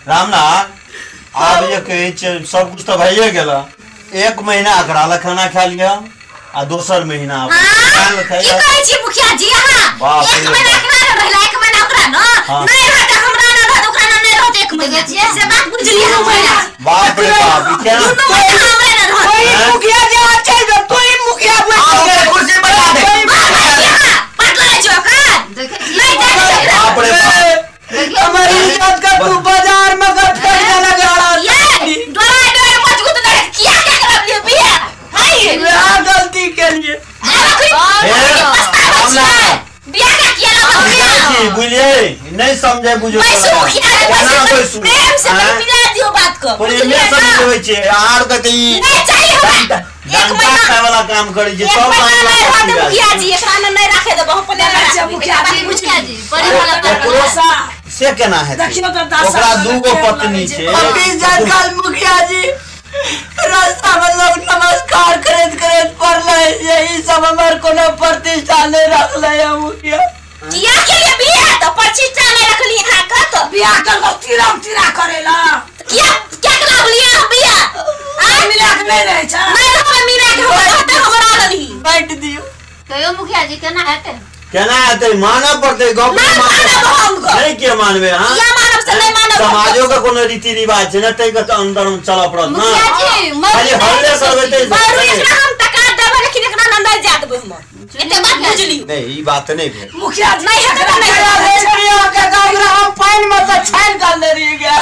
रामलाल आब जे कहै छै सब कुछ तऽ भइए गेल। एक महीना एकरा लए खाना खा लिअ आ दोसर महीना की कहै छी मुखिया जी अहाँ? एक महीना एकरा रहला, एक महीना ओकरा न नहीं रहत, हमरा न रहत, ओकरा न नहीं रहत एक महीना, से बात बुझलियै हम महीना। बाप रे बाप, ई केना दुनू महीना हमरा न रहत। तोही मुखिया जी आ चल जा, तोही मुखिया बैठ कुर्सी पर बैठा दे। बात लड़ै छी ओकरा नहीं जाय। बाप रे बाप, हमारी इज्जत का तू बाजार में कर फेंक देला गाड़ा। ये डोरा डोरा मजबूत लड़े किया क्या करब लिए बिया हाय बिया गलती के लिए बिया का किया लगा बुझलिए नहीं समझे बुझो प्रेम से मिला दियो बात को प्रेम से समझबै छी आर के त ई नहीं चाहिए हमरा। एक महीना खाय वाला काम करै छी सब काम मुखिया जी एकरा न नहीं राखे देबो हम पहिले मुखिया जी मुखिया जी बड़ी वाला भरोसा से केना हेतै? ओकरा दूगो पत्नी छै। काल मुखिया जी रास्ता में लोग नमस्कार करैत करैत पड़लै जे ई सब हमर कोनो प्रतिष्ठा नहीं रखलै है मुखिया। किया के लिए बिया त प्रतिष्ठा नहीं रखली अहाँ के त बिया के लोग तीरा तीरा करेला किया क्या के लागली अहाँ बिया आ मिला के नहीं रहै छै। नहीं रहबै मिला के हमरा हमरा रहली बांट दियो। कहियो मुखिया जी केना हेतै? केना हेतै? मानऽ पड़तै गप नहीं के मानबै। हां किया मानब से नहीं मानब। समाजो के कोनो रीति रिवाज छै ने तै के अंदर में चलऽ पड़त ना। मुखिया जी खाली हल्ले करबै तै बारू एकरा हम टका देबै लेकिन एकरा न नहीं जा देबै हम, एते बात बुझलियो। नहीं ई बात नहीं भेल मुखिया जी। नहीं हेतै त नहीं के एकरा हम पानि में त छानि के ले रही गया।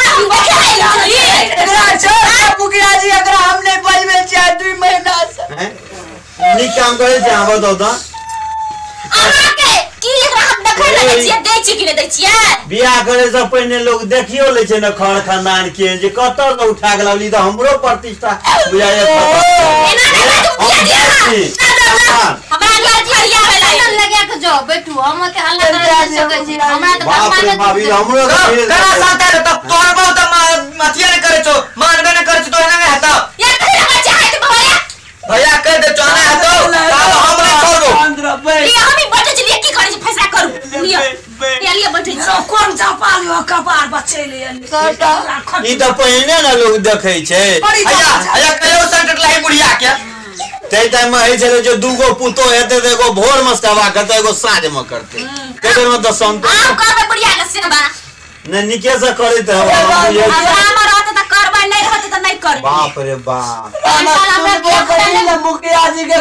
हम देखे आइल छी एकरा छै मुखिया जी, एकरा हम नहीं बजबै छियै 2 महीना से। हैं नीक काम करै छै अहाँ बताउ त अहाँ के की एकरा हम देखै लगे छियै दै छी कि नै दै छियै? बियाह करे से पहिने लोग देखियो लै छै ने खर खानदान के जे कतऽ से उठा के लावली त हमरो प्रतिष्ठा बुझाइए। एना नै बाजू मुखिया जी अहाँ। हमरा फरिया भेलै लगा के जो बैठू हम ओते हल्ला कर सकै छी हमरा त बाप रे बाप ई हमरो करा साता त तोहर बहु त मथिया नै करै छौ मानबे नै करै छौ तो एना नै हेतौ। यार कहिया बच्चा है त भैया भैया कह दे चोना हेतौ तब हम नै छोड़बो। ये हम ही बैठे छी की करै छी फैसला करू लियो लियो लियो बैठे छी। कोन चापा लियो कपार बचेले ई त पहिने ने लोग देखै छै। भैया भैया कहियो संकट लाही बुढ़िया के तै टाइम में होइ छलै जे दूगो पुतोह हेतै त एगो भोर में सेवा करतै एगो साँझ में करतै। तै बेर में त संतोष आब करबै बुढ़िया के सेवा नै नीके से करैत हब। हमरा रहतै त करबै नहीं रहतै त नहीं करबै। बाप रे बाप मुखिया जी के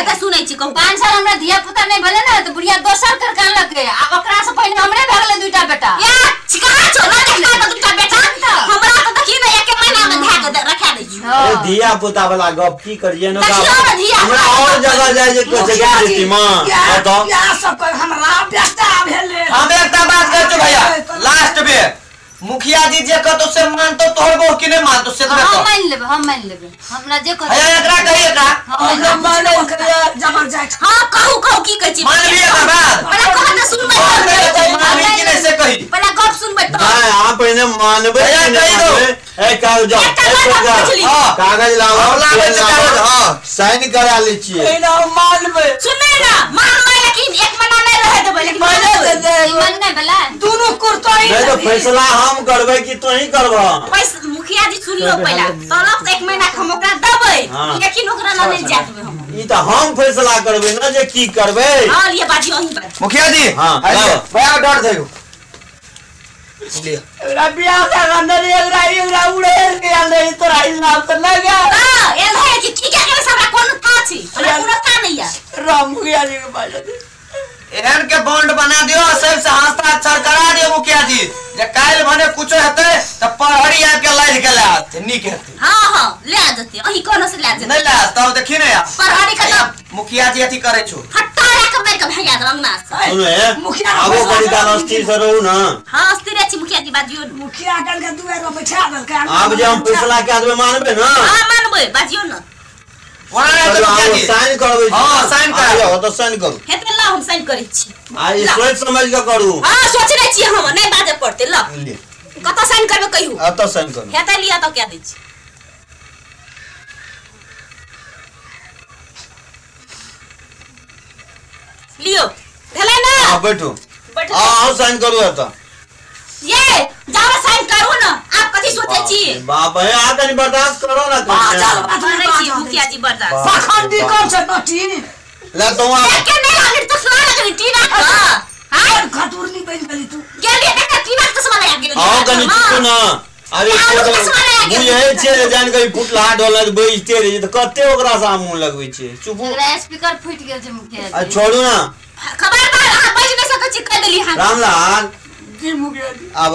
त सुनै छी कहू 5 साल हमरा धिया पुता नहीं भेलै ने त बुढ़िया दोसर कर के अनलकै आ ओकरा से पहिने हमरे भए गेलै 2टा बेटा। या छिका छौ न देखना त 2टा बेटा हमरा त देखी ने एक महीना में धए के रखा दै छी। अरे धिया पुता वाला गप की करिए न हमरा और जगह जाय जे कहै छै कि मां बताउ या सब हमरा बेटा भेलै। हम एकटा बात कहै छी भैया लास्ट बेर मुखिया जी जे कहतो से मानतो तोहर बहु कि नहीं मानतो से हम मान लेबै, हम मान लेबै हमरा जे कहतो। भैया एकरा कही एकरा हम मानै जबर जाय। हां कहू कहू की कहै छी मानबी एकर बाद पहिले कह त सुनबै मानबी कि नहीं से कही पहिले गप सुनबै त नहीं अहाँ पहिने मानबै भैया कही दो। ए कागज जाओ कागज लाओ कागज हां साइन करा लै छियै। एना मानबै सुनै ना मानबै लेकिन एक महीना नहीं रह देबै लेकिन मन नहीं भेलै दुनू कुर्तो ही नहीं तो फैसला हम करबै कि तोही करबह? मुखिया जी सुनियो पहिले तलब एक महीना के हम ओकरा देबै लेकिन ओकरा न नहीं जा देबै हम। ई त हम फैसला करबै ना जे की करबै। हां लिए बाजी अहीं बाजी मुखिया जी। हां भैया डर जाइयो एकरा बियाह के अंदर एकरा एकरा उड़े के आल रही तोरा इलाम त लगा हां एल है कि की क्या करे हमरा कोनो था छी हमरा कोनो था नहीं है। राम मुखिया जी के पास एहन के बॉन्ड बना दियो सब से हस्ताक्षर करा दियो मुखिया जी जे काल्हि भने कुछो हेतै त पहरी आबि के लाइल के ले आते नीक हेतै। हां हां ले आ जते अही कोनो से ले आ जते नहीं ले तब देखी ने पहरी के मुखिया जी अथी करै छौ हट्टा के मार के भैया रंगना से। सुनो हे मुखिया आबो बड़ी काल स्थिर से रहू ना। हां स्थिर छी मुखिया जी बाजियो मुखिया कन के दुआर में बैठा देलकै। आब जे हम फैसला के आदमी मानबै ना। हां मानबै बाजियो ना साइन करबै। हां साइन कर हो त साइन करू हेतै ल हम साइन करै छी। आ ई सोच समझ के करू। हां सोचने छी हम नहीं बाजे पड़तै ल कत साइन करबै कहियो एत साइन करू हेतै लिया त कह दै छी। लियो भेलै ना? हां बैठू बैठू। हां साइन करू एत ये जाओ साइन करू। सोचै छी। बाप हे आ कनी बर्दाश्त करो ना। बाजल बात करै छी मुखिया जी बर्दाश्त। पाखंडी कम छै नटी ले तो आ के नहीं लागल तो सुना लगली टीना के। हां खतुरनी बन गेली तू। गेली देखा टीना के चश्मा लगा गेल। आओ कनी चुप ना। अरे बुझै छियै जान के फुटला डोलत बैजते रहे त कते ओकरा से मुंह लगबै छियै। चुप। एकरा स्पीकर फूटि गेल छै मुखिया जी। आ छोड़ू ना। खबरदार अहाँ बाजि नहि सकै छी, कहि देली। रामलाल जी मुखिया जी। आब